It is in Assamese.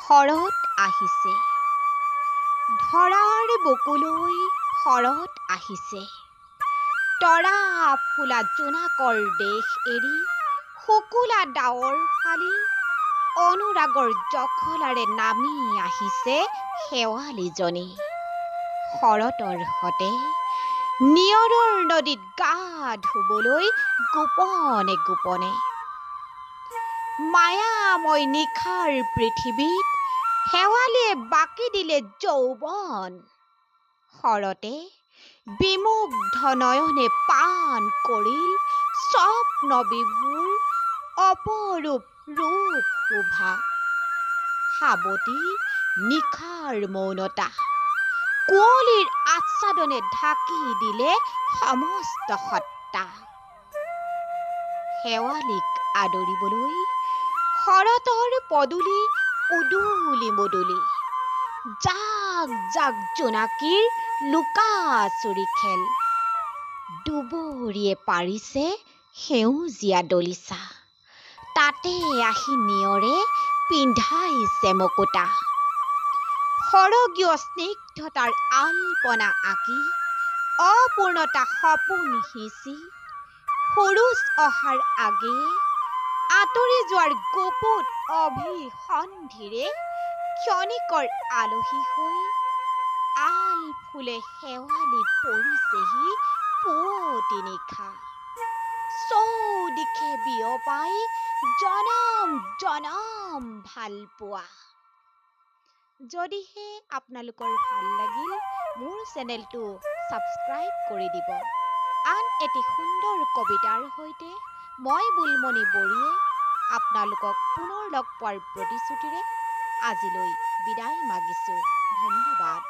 শৰৎ আহিছে, ধৰাৰ বুকুলৈ শৰৎ আহিছে। তৰা ফুলা জোনাকৰ দেশ এৰি শুকুলা ডাৱৰ ফালি অনুৰাগৰ জখলাৰে নামি আহিছে শেৱালিজনী। শৰতৰ সতে নিয়ৰৰ নদীত গা ধুবলৈ গোপনে গোপনে। মায়াময় নিশাৰ পৃথিৱীত শেৱালিয়ে বাকি দিলে যৌৱন। শৰতে বিমুগ্ধ নয়নে পান কৰিল স্বপ্ন বিভোৰ অপৰূপ ৰূপ শোভা। সাৱটি নিশাৰ মৌনতা কুঁৱলীৰ আচ্ছাদনে ঢাকি দিলে সমস্ত সত্তা। শেৱালিক আদৰিবলৈ শৰতৰ পদূলি উদুলি মুদুলি, জাক জাক জোনাকীৰ লুকাচুৰি খেল। দুবৰিয়ে পাৰিছে সেউজীয়া দলিচা, তাতে আহি নিয়ৰে পিন্ধাইছে মুকুতা। সৰগীয় স্নিগ্ধতাৰ আলপনা আঁকি অপূৰ্ণতা সপোন সিঁচি সুৰুজ অহাৰ আগেয়ে আঁতৰি যোৱাৰ গুপুত অভিসন্ধিৰে ক্ষণিকৰ আলহী হৈ আল ফুলে শেৱালি পৰিছেহি পুৱতি নিশা। চৌদিশে বিয়পাই জনম জনম ভালপোৱা। যদিহে আপোনালোকৰ ভাল লাগিল, মোৰ চেনেলটো ছাবস্ক্ৰাইব কৰি দিব। আন এটি সুন্দৰ কবিতাৰ সৈতে মই বুলমণি বৰিয়ে আপোনালোকক পুনৰ লগ পোৱাৰ প্ৰতিশ্ৰুতিৰে আজিলৈ বিদায় মাগিছোঁ। ধন্যবাদ।